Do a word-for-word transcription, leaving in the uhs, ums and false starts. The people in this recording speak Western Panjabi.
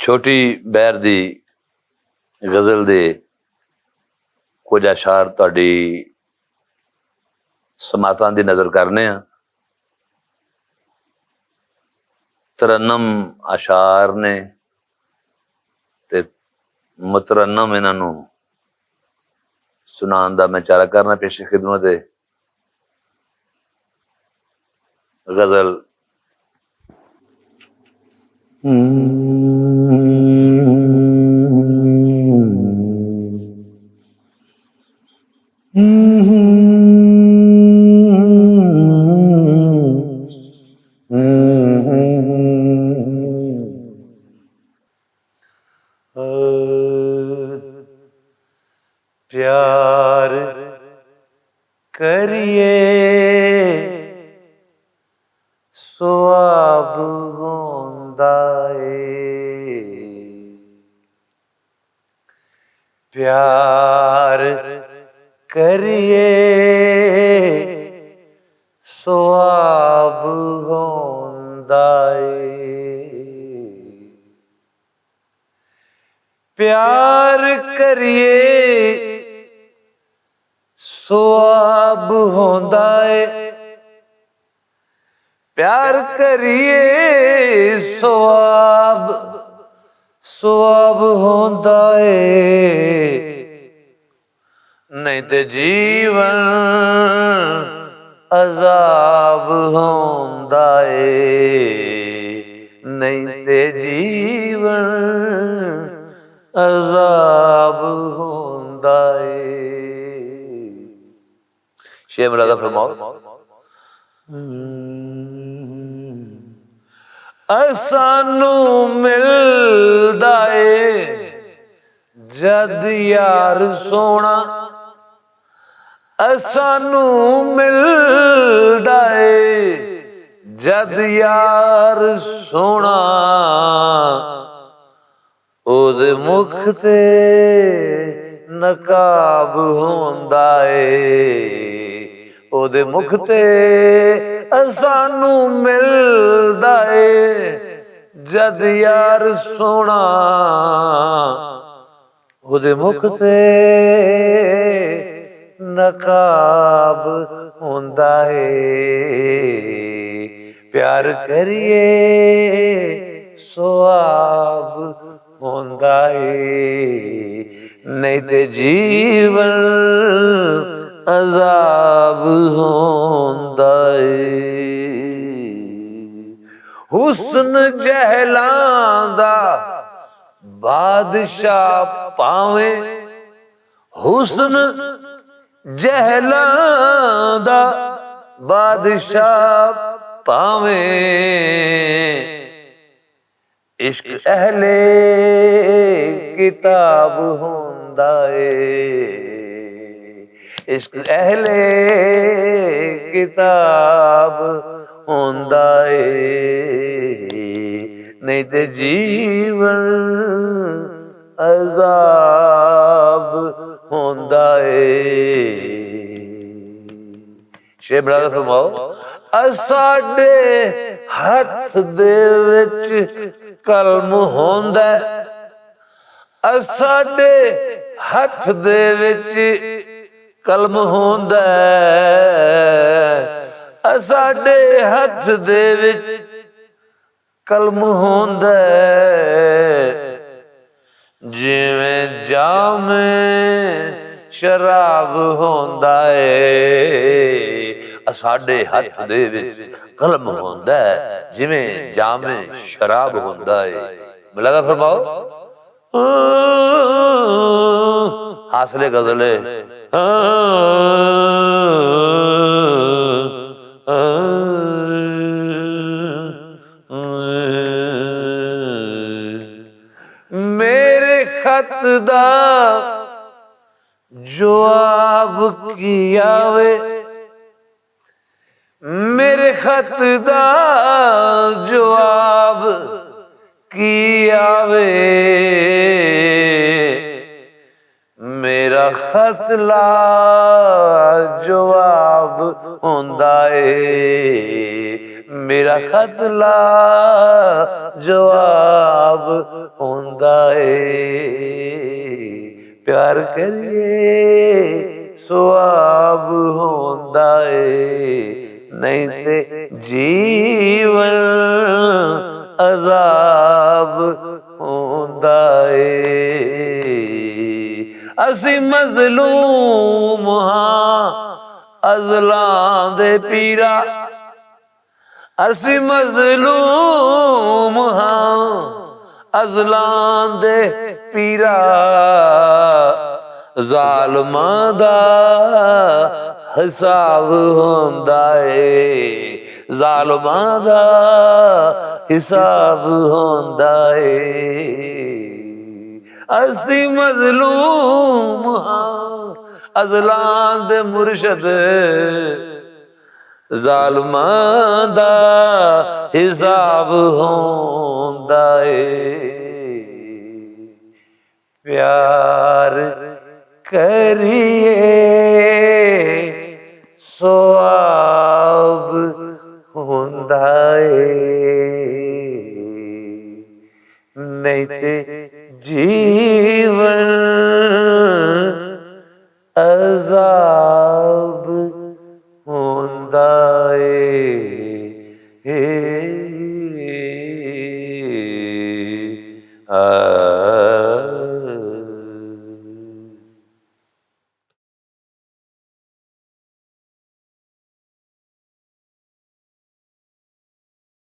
چھوٹی بہر دی غزل دے کچھ اشعار تہاڈی سماعتاں دی نظر کرنے ہاں۔ ترنم اشعار نے تے مترنم انہاں نوں سنان دا میں چارہ کرنا پیش خدمت ہے۔ غزل۔ پیار کریے سواب ہوندا اے۔ پیار کریے سواب ہوندا اے۔ پیار کریے سواب ہوندا اے۔ پیار کریے سواب، سواب ہوندا اے۔ نہیں تے جیون عذاب ہوندا اے، نہیں تے جیون عذاب ہوندا اے۔ شیخ ملازم فرماؤ۔ اسانوں ملدا اے جد یار سونا، اسانوں ملدا اے جد یار سونا، او دے مکھ تے نقاب ہوندا اے، او دے مکھ تے اسانوں ملدا اے جد یار سونا، او دے مکھ تے نقاب ہوندا اے۔ پیار کریے سواب ہوندا اے، نہیں تے جیون عذاب ہوندا اے۔ حسن جہلاں دا بادشاہ پاویں، حسن جہلاں دا بادشاہ پاویں، عشق اہل کتاب ہوندا اے، عشق اہل کتاب ہوندا اے، نہیں تے جیون عذاب ہوندا اے۔ شیخ برادر فرماؤ، اساڈے ہتھ دے وچ قلم ہوندا ہے، اساڈے ہتھ دے وچ قلم ہوندا ہے، اساڈے ہتھ دے وچ قلم ہوندا ہے، جویں جام شراب ہوندا ہے۔ اساڈے ہتھ دے وچ قلم ہوندا ہے، جویں جام شراب ہوندا ہے۔ ملاحظہ فرماؤ۔ حاصل غزل ہے۔ میرے خط دا جواب کی آوے، میرے خط دا جواب کی آوے، میرا خط لا جواب ہوندا اے۔ میرا خط لا جواب ہوندا اے۔ پیار کریے سواب ہوندا اے، نہیں تے جیون عذاب ہوندا اے۔ اسی مظلوم ہاں ازلاں دے پیرا، اسی مظلوم ہاں ازلان دے پیرا، ظالماں دا حساب ہوندا اے، ظالماں دا حساب ہوندا اے۔ اسی مظلوم ہاں ازلان دے مرشد، ظالماں دا حساب ہوندا اے۔ پیار کریے سواب ہوندا اے، نہیں تے جیون عذاب